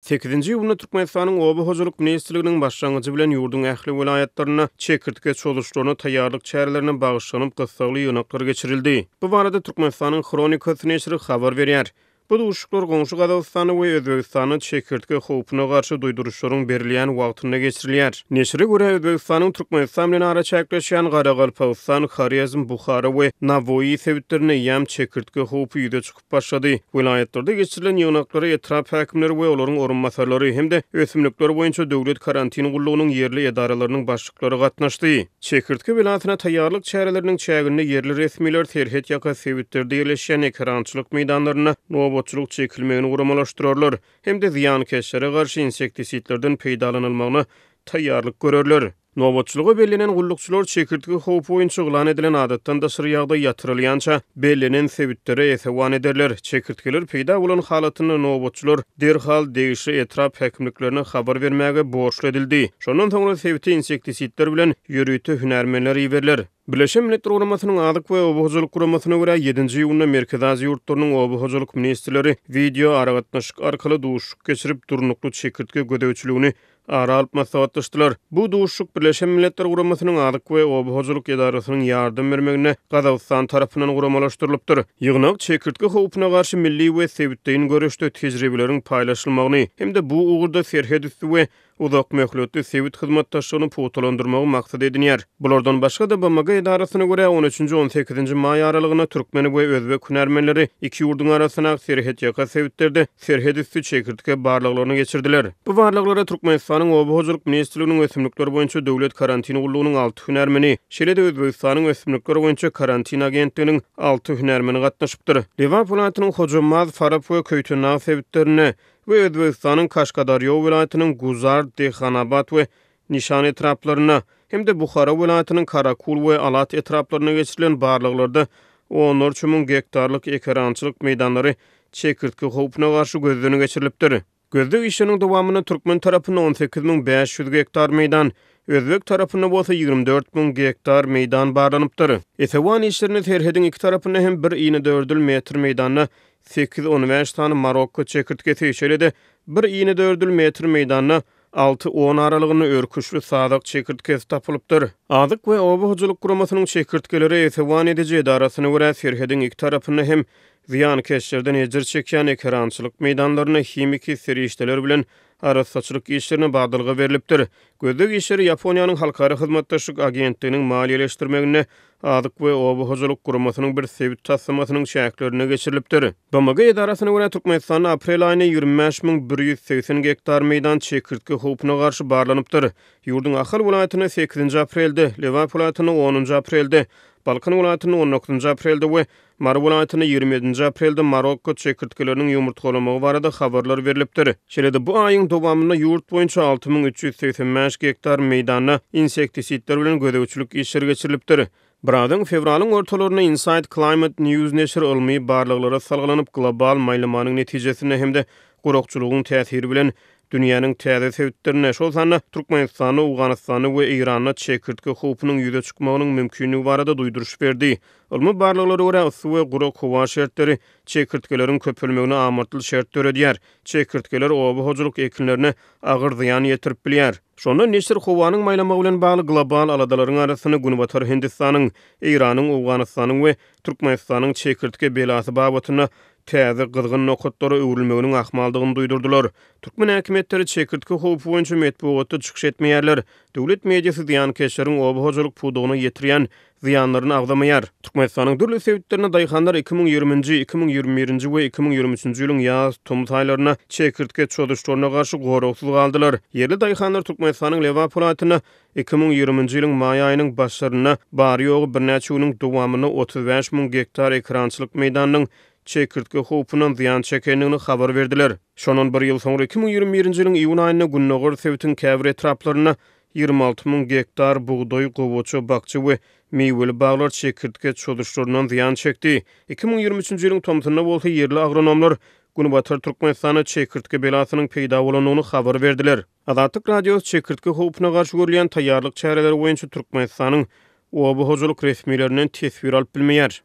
Sekizinji iýunda Türkmenistanyň Oba hojalyk ministrliginiň başlangyjy bilen ýurduň ähli welaýatlarynda çekirtge çozuşlaryna taýýarlyk çärelerine bagyşlanyp gyssagly ýygnaklar geçirildi. Bu barada Türkmenistanyň Hronikasy neşiri habar berýär. Bu duşuşyklar goňşy Gazagystanda we Özbegistanda çekirtge howpuna garşy duýduryşlaryň berilýän wagtynda geçirilýär. Neşire görä, Özbegistanyň Türkmenistan bilen araçäkleşýän Garagalpagystan, Horezm, Buhara we Nawoýy sebitlerinde eýýäm çekirtge howpy ýüze çykyp başlady. Welaýatlarda geçirilen ýygnaklara etrap häkimleri we olaryň orunbasarlary hem-de ösümlikler boýunça döwlet karantin gullugynyň ýerli edaralarynyň başlyklary gatnaşdy. Çekirtge belasyna taýýarlyk çäreleriniň çäginde ýerli resmiler serhetýaka sebitlerde ýerleşýän ekerançylyk meýdanlarynda nobatçylyk çekilmegini guramalaşdyrarlar hem-de zyýankeşlere garşy insektisidlerden peýdalanylmagyna taýýarlyk görerler. Nobatçylyga bellenen gullukçylar çekirtge howpy boýunça yglan edilen adatdan daşary ýagdaý ýatyrylýança bellenen sebitlere esewan ederler. Çekirtgeler peýda bolan halatynda nobatçylar derhal degişli etrap häkimliklerine habar bermäge borçly edildi. Şondan soňra sebite insektisidler bilen ýörite hünärmenler iberiler. Birleşen Milletler Guramasynyň Azyk we oba hojalyk guramasyna görä, ýedinji iýunda Merkezi Aziýa ýurtlarynyň oba hojalyk ministrleri wideoaragatnaşyk arkaly duşuşyk geçirip, durnukly çekirtge gözegçiligini ara alyp maslahatlaşdylar. Bu duşuşyk Birleşen Milletler Guramasynyň Azyk we oba hojalyk edarasynyň ýardam bermeginde Gazagystan tarapyndan guramalaşdyrylypdyr. Ýygnak çekirtge howpuna garşy milli we sebitleýin göreşde tejribeleriň paýlaşylmagyny hem-de bu ugurda serhetüsti we uzakmöhletli sebit hyzmatdaşlygyny pugtalandyrmagy maksat edinýär. Bulardan başga-da, BMG edarasyna görä, on üçünji, on sekizinji maý aralygynda türkmen we özbek hünärmenleri iki ýurduň arasyndaky serhetýaka sebitlerde serhetüsti çekirtge barlaglaryny geçirdiler. Bu barlaglara Türkmenistanyň Oba hojalyk ministrliginiň ösümlikler boýunça döwlet karantin gullugynyň alty hünärmeni, şeýle-de Özbegistanyň ösümlikler boýunça karantin agentliginiň alty hünärmeni gatnaşypdyr. Lebap welaýatynyň Hojambaz, Farap we Köýtendag sebitlerinde we Özbegistanyň Kaşgadarýo welaýatynyň Guzar, Dehanabat we Nişan etraplarynda hem-de Buhara welaýatynyň Karakul we Alat etraplarynda geçirilen barlaglarda onlarça müň gektarlyk ekerançylyk meýdanlary çekirtge howpuna garşy gözden geçirilipdir. Gözleg işleriniň dowamynda türkmen tarapynda 18 500 gektar meýdan, özbek tarapynda bolsa 24 müň gektar meýdan barlanypdyr. Esewan işlerinde serhediň iki tarapynda hem bir inedördül metr meýdanda sekiz-on bäş sany marokko çekirtgesi, şeýle-de bir inedördül metr meýdanda alty-on aralygynda örküçli sazak çekirtgesi tapylypdyr. Azyk we oba hojalyk guramasynyň çekirtgelere esewan ediji edarasyna görä, serhediň iki tarapynda hem zyýankeşlerden ejir çekýän ekerançylyk meýdanlarynda himiki serişdeler bilen arassaçylyk işlerine badalga berlipdir. Gözleg işleri Ýaponiýanyň Halkara hyzmatdaşlyk agentliginiň maliýeleşdirmeginde Azyk we oba hojalyk guramasynyň bir sebit taslamasynyň çäklerinde geçirilipdir. BMG edarasyna görä, Türkmenistanda aprel aýynda 25 180 gektar meýdan çekirtge howpuna garşy barlanypdyr. Ýurduň Ahal welaýatynda sekizinji aprelde, Lebap welaýatynda onunjy aprelde, Balkan welaýatynda on dokuzynjy aprelde we Mary welaýatynda ýigrimi ýedinji aprelde marokko çekirtgeleriniň ýumurtgalamagy barada habarlar berlipdir. Şeýle-de bu aýyň dowamynda ýurt boýunça 6385 gektar meýdanda insektisidler bilen gözegçilik işleri geçirilipdir. Birazyň fewralyň ortalarynda Inside Climate News neşiri ylmy barlaglara salgylanyp, global maýlamanyň netijesinde hem-de gurakçylygyň täsiri bilen dünýäniň täze sebitlerinde, şol sanda Türkmenistanda, Owganystanda we Eýranda çekirtge howpunyň ýüze çykmagynyň mümkinligi barada duýduryş berdi. Ylmy barlaglara görä, yssy we gurak howa şertleri çekirtgeleriň köpelmegine amatly şert döredýär. Çekirtgeler oba hojalyk ekinlerine agyr zyýan ýetirip bilýär. Şonda neşir howanyň maýlamagy bilen bagly global aladalaryň arasynda Günbatar Hindistanyň, Eýranyň, Owganystanyň we Türkmenistanyň çekirtge belasy babatynda täze gyzgyn nokatlara öwrülmeginiň ahmaldygyny duýdurdylar. Türkmen häkimiýetleri çekirtge howpy boýunça metbugatda çykyş etmeýärler. Döwlet mediasy zyýankeşleriň oba hojalyk pudagyna ýetirýän zyýanlaryny agzamaýar. Türkmenistanyň dürli sebitlerinde daýhanlar 2020-nji, 2021-nji we 2023-nji ýylyň ýaz, tomus aýlarynda çekirtge çozuşlaryna garşy goragsyz galdylar. Ýerli daýhanlar Türkmenistanyň Lebap welaýatynda 2020-nji ýylyň maý aýynyň başlarynda bary-ýogy birnäçe günüň dowamynda 35 müň gektar ekerançylyk meýdanynyň çekirtge howpundan zyýan çekendigini habar berdiler. Şondan bir ýyl soňra 2021-nji ýylyň iýun aýynda gündogar sebitiň käbir etraplarynda 26 müň gektar bugdaý, gowaça, bakja we miweli baglar çekirtge çozuşlaryndan zyýan çekdi. 2023-nji ýylyň tomsunda bolsa ýerli agronomlar Günbatar Türkmenistanda çekirtge belasynyň peýda bolandygyny habar berdiler. Azatlyk Radiosy çekirtge howpuna garşy görülýän taýýarlyk çäreleri boýunça Türkmenistanyň oba hojalyk resmilerinden teswir alyp bilmeýär.